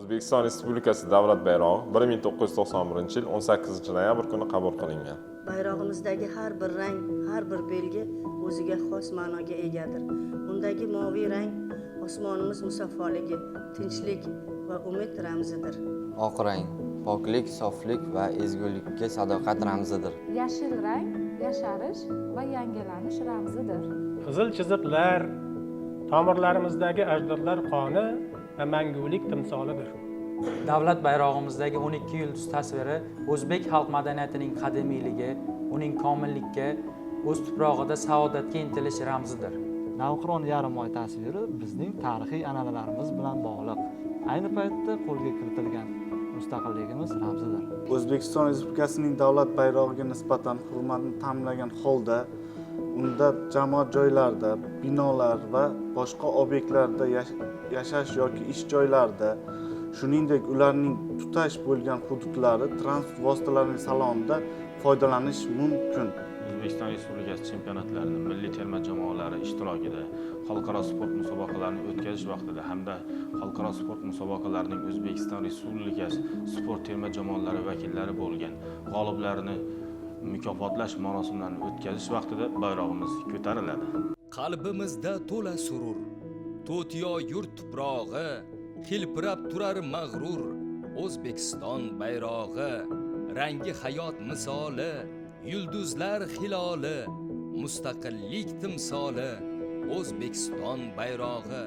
O'zbekiston Respublikasi davlat bayrog'i 1991-yil 18 noyabr kuni qabul qilingan. Bayrog'imizdagi har bir rang, har bir belgi o'ziga xos ma'noga egadir. Undagi moviy rang osmonimiz musaffoligi, tinchlik va umid ramzidir. Oq rang poklik, soflik va ezgulikka sadoqat ramzidir. Yashil rang yasharish va yangilanish ramzidir. Qizil chiziqlar tomirlarimizdagi ajdodlar qoni va mangulik timsolidir. Davlat bayrog'imizdagi 12 yulduz tasviri o'zbek xalq madaniyatining qadimiyligi, uning komillikka, o'z tuprog'ida saodatga intilish ramzidir. Navqiron yarim oy tasviri bizning tarixiy an'analarimiz bilan bog'liq. Ayni paytda qo'lga kiritilgan mustaqilligimiz ramzidir. O'zbekiston Respublikasining davlat bayrog'iga nisbatan hurmatni ta'minlagan holda unda jamoat joylarida, binolar va boshqa obyektlarda, yashash yoki ish joylarida, shuningdek ularning tutash bo'lgan hududlari, transport vositalarining salonida foydalanish mumkin. O'zbekiston Respublikasi chempionatlarini milliy terma jamoalari ishtirokida xalqaro sport musobaqalarini o'tkazish vaqtida hamda xalqaro sport musobaqalarining O'zbekiston Respublikasi sport terma jamoalari vakillari bo'lgan g'oliblarni mukofotlash marosimlarini o'tkazish vaqtida bayrog'imiz ko'tariladi. Qalbimizda to'la surur, to'tiyo yurt tuprog'i, hilpirab turar mag'rur O'zbekiston bayrog'i, rangi hayot misoli, yulduzlar hiloli, mustaqillik timsoli, O'zbekiston bayrog'i.